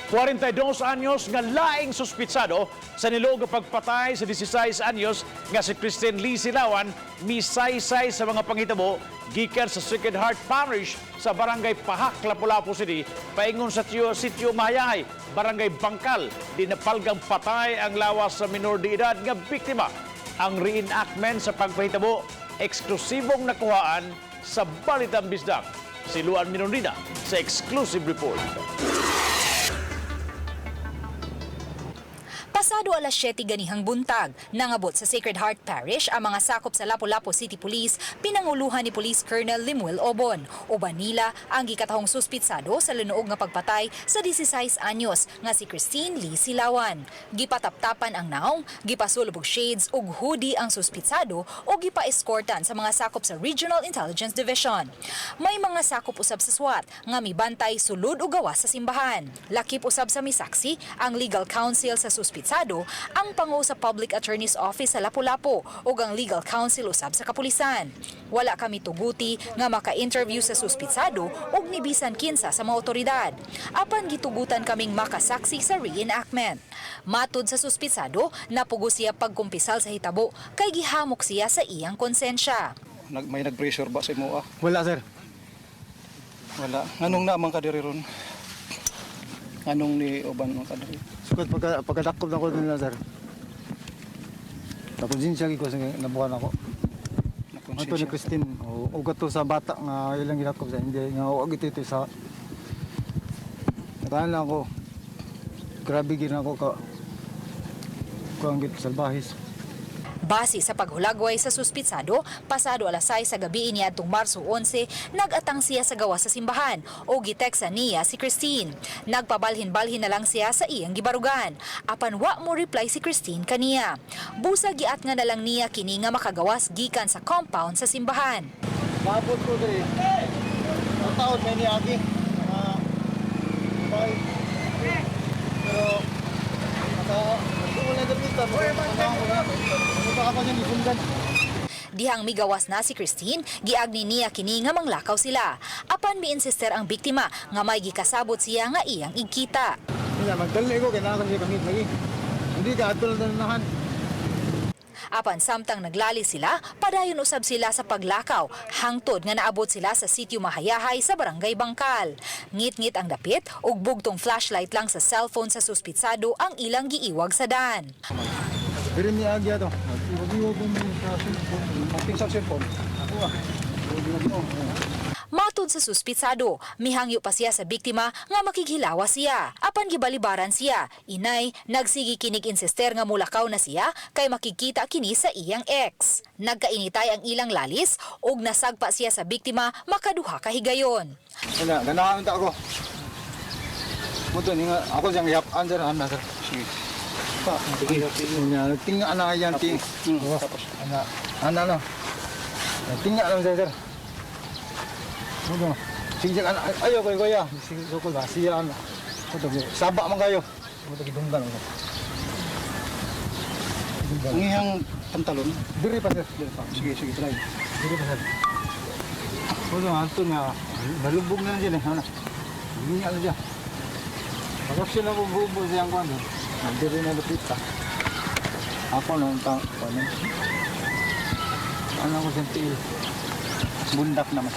42 anyos nga laing suspitsado sa niluog nga pagpatay sa 16 anyos nga si Christine Lee Silawan misaysay sa mga panghitabo gikan sa Sacred Heart Parish sa Barangay Pahak, Lapu-Lapu City, paingon sa Sitio Mahayahay, Barangay Bangkal, dinapalgang patay ang lawas sa minor de edad nga biktima. Ang reenactment sa pagpahitabo, eksklusibong nakuhaan sa Balitang Bisdak. Si Luan Minondina sa exclusive report. Pasado alas 7 ganihang buntag, nangabot sa Sacred Heart Parish ang mga sakop sa Lapu-Lapu City Police, pinanguluhan ni Police Colonel Limuel Obon. Uban nila ang gikatahong suspitsado sa linuog nga pagpatay sa 16 anyos nga si Christine Lee Silawan. Gipataptapan ang naong, gipasulub og shades ug hoodie ang suspitsado ug gipa-escortan sa mga sakop sa Regional Intelligence Division. May mga sakop usab sa SWAT nga mibantay sulod ug gawas sa simbahan. Lakip usab sa misaksi ang legal counsel sa suspitsado, ang pangu sa Public Attorney's Office sa Lapu-Lapu ug ang legal counsel usab sa kapulisan. Wala kami tuguti nga maka-interview sa suspitsado ug nibisan kinsa sa mga otoridad. Apan gitugutan kaming makasaksi sa reenactment. Matud sa suspitsado, napugo siya pagkumpisal sa hitabo kay gihamok siya sa iyang konsensya. May nag-pressure ba sa imo ah? Wala, sir. Wala. Nganong naman ka diri ron? Nganong ni uban man ka diri? Sukad pagkadakop na ko nila, sir. Nakonsensya ko sa nabukan ako. Ato ni Nakonsensya. Christine, o gato sa bata nga ilang gidakop sa hindi nga og ito sa Natahan lang ako. Grabe gid ako ka kuang gid salbahis. Base sa paghulagway sa suspitsado, pasado alas 6 sa gabi niadtong Marso 11, nag-atang siya sa gawas sa simbahan o giteksa niya si Christine. Nagpabalhin-balhin na lang siya sa iyang gibarugan. Apan wa mo reply si Christine kaniya. Busa giat nga na lang niya kini nga makagawas gikan sa compound sa simbahan. Maabot ko diri. Ang taon may niagi. Bye. Pero naka wala dapita mo. Ano ba ako niya gisundan? Dihang migawas na si Christine, giagni niya kini nga manglakaw sila. Apan mi-insister ang biktima nga may gikasabot siya nga iyang igkita. Kanya magdali ko kay naa siya kamit lagi. Hindi ka adto lang tanahan. Apan samtang naglali sila, padayon usab sila sa paglakaw, hangtod nga naabot sila sa Sitio Mahayahay sa Barangay Bangkal. Ngit-ngit ang dapit ug bugtong flashlight lang sa cellphone sa suspitsado ang ilang giiwag sa dan. Diri ni agi ato. Iwag-iwag mo sa cellphone. Ang sa cellphone. Ako ah. Iwag-iwag mo. Matud sa suspitsado, mihangyo pa siya sa biktima nga makighilawa siya. Apan gibalibaran siya. Inay, nagsigi kinig insister nga mulakaw na siya kay makikita kini sa iyang ex. Nagkainitay ang ilang lalis ug nasagpa siya sa biktima makaduha ka higayon. Wala, ganahan ta ako. Mo to nga ako siyang yap-an sir, ana sir. Sige. Pa, sige. Nya tinga na yan ting. Tapos. Ana, ana no. Tinga lang sir, sir. Mo to. Sige, ana, ayo koy kuya. Sige, sukol ba? Siya ana. Mo to, saba man kayo. Mo to gidunggan ako. Ang iyang pantalon. Diri pa, sir. Diri pa. Sige, sige, try. Diri pa, sir. Mo to anto nga nalubog na siya eh, ana. Hinga na siya. Magap siya na bububo siyang kwan. Diri na lupit pa. Ako na ang tao. Ano? Ano ko siyang tiil? Bundak naman.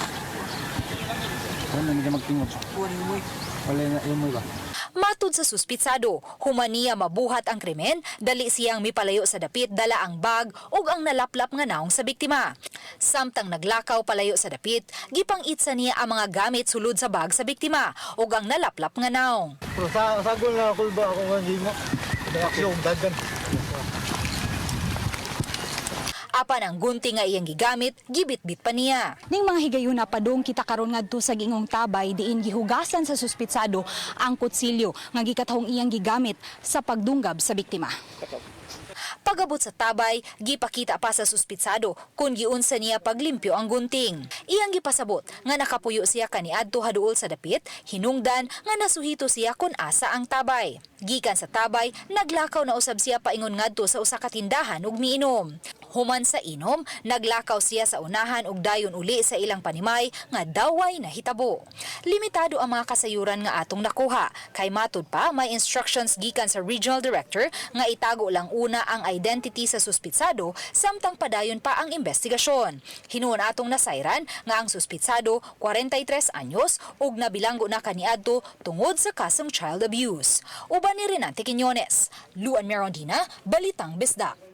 Ano na siya magtingog? Wala na imoy ba? Matud sa suspitsado, humaniya mabuhat ang krimen, dali siyang mipalayo sa dapit dala ang bag ug ang nalaplap nga naong sa biktima. Samtang naglakaw palayo sa dapit, gipang-itsa niya ang mga gamit sulod sa bag sa biktima ug ang nalaplap nga naong. Pero sa sagol na kulba ako nga himo. Ako dagan. Apan ang gunting nga iyang gigamit, gibitbit pa niya. Ning mga higayuna, padung kita karon ngadto sa giingong tabay diin gihugasan sa suspitsado ang kutsilyo nga gikatahong iyang gigamit sa pagdunggab sa biktima. Pagabot sa tabay, gipakita pa sa suspitsado kung giunsa niya paglimpyo ang gunting. Iyang gipasabot nga nakapuyo siya kaniadto haduol sa dapit, hinungdan nga nasuhito siya kung asa ang tabay. Gikan sa tabay, naglakaw na usab siya paingon ngadto sa usa ka tindahan ug miinom. Human sa inom, naglakaw siya sa unahan ug dayon uli sa ilang panimay nga daway nahitabo. Limitado ang mga kasayuran nga atong nakuha kay matud pa may instructions gikan sa regional director nga itago lang una ang identity sa suspitsado samtang padayon pa ang investigasyon. Hinuon atong nasayran nga ang suspitsado 43 anyos ug nabilanggo na kaniadto tungod sa kasong child abuse. Uban ni Renante Quiñones, Luan Merondina, Balitang Bisdak.